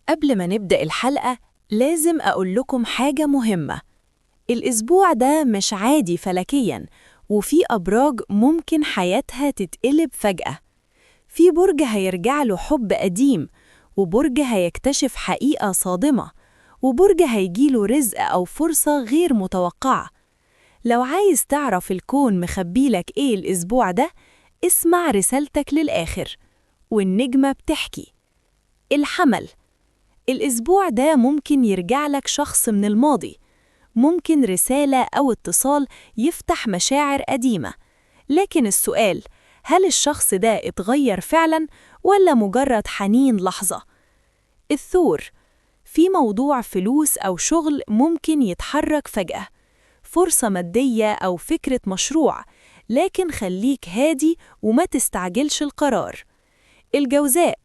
قبل ما نبدأ الحلقة لازم أقول لكم حاجة مهمة. الأسبوع ده مش عادي فلكياً، وفي أبراج ممكن حياتها تتقلب فجأة. في برج هيرجع له حب قديم، وبرج هيكتشف حقيقة صادمة، وبرج هيجيله رزق أو فرصة غير متوقعة. لو عايز تعرف الكون مخبيلك إيه الأسبوع ده، اسمع رسالتك للآخر. والنجمة بتحكي. الحمل، الأسبوع ده ممكن يرجع لك شخص من الماضي، ممكن رسالة أو اتصال يفتح مشاعر قديمة، لكن السؤال، هل الشخص ده اتغير فعلاً ولا مجرد حنين لحظة؟ الثور، في موضوع فلوس أو شغل ممكن يتحرك فجأة، فرصة مادية أو فكرة مشروع، لكن خليك هادي وما تستعجلش القرار. الجوزاء،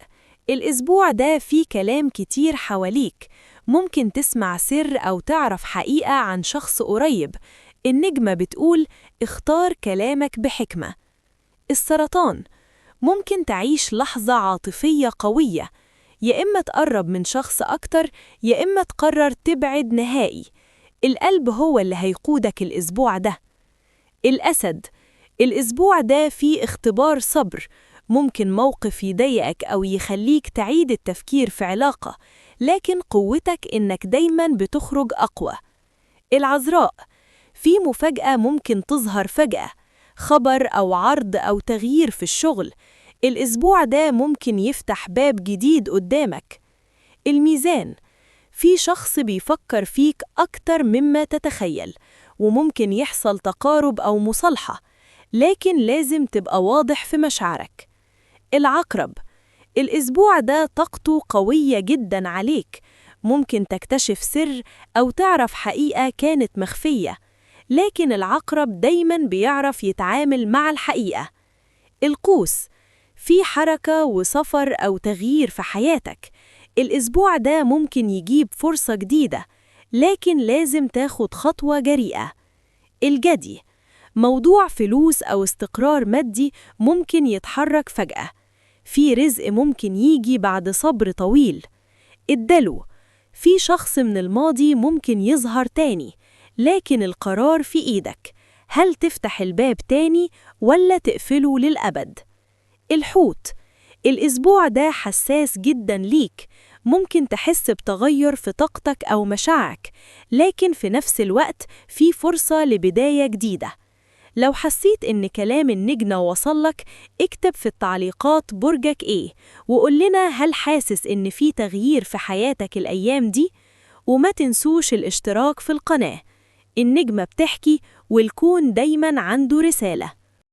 الأسبوع ده فيه كلام كتير حواليك، ممكن تسمع سر أو تعرف حقيقة عن شخص قريب. النجمة بتقول اختار كلامك بحكمة. السرطان، ممكن تعيش لحظة عاطفية قوية، يا إما تقرب من شخص أكتر يا إما تقرر تبعد نهائي. القلب هو اللي هيقودك الأسبوع ده. الأسد، الأسبوع ده فيه اختبار صبر، ممكن موقف يضايقك أو يخليك تعيد التفكير في علاقة، لكن قوتك إنك دايماً بتخرج أقوى. العذراء، في مفاجأة ممكن تظهر فجأة، خبر أو عرض أو تغيير في الشغل. الأسبوع ده ممكن يفتح باب جديد قدامك. الميزان، في شخص بيفكر فيك أكتر مما تتخيل، وممكن يحصل تقارب أو مصالحة، لكن لازم تبقى واضح في مشاعرك. العقرب، الأسبوع ده طاقته قوية جدا عليك، ممكن تكتشف سر أو تعرف حقيقة كانت مخفية، لكن العقرب دايما بيعرف يتعامل مع الحقيقة. القوس، في حركة وسفر أو تغيير في حياتك. الأسبوع ده ممكن يجيب فرصة جديدة، لكن لازم تاخد خطوة جريئة. الجدي، موضوع فلوس أو استقرار مادي ممكن يتحرك فجأة، في رزق ممكن يجي بعد صبر طويل. الدلو، في شخص من الماضي ممكن يظهر تاني، لكن القرار في إيدك، هل تفتح الباب تاني ولا تقفله للأبد؟ الحوت، الأسبوع ده حساس جدا ليك، ممكن تحس بتغير في طاقتك أو مشاعرك، لكن في نفس الوقت في فرصة لبداية جديدة. لو حسيت إن كلام النجمة وصلك، اكتب في التعليقات برجك إيه، وقول لنا هل حاسس إن في تغيير في حياتك الأيام دي؟ وما تنسوش الاشتراك في القناة. النجمة بتحكي، والكون دايماً عنده رسالة.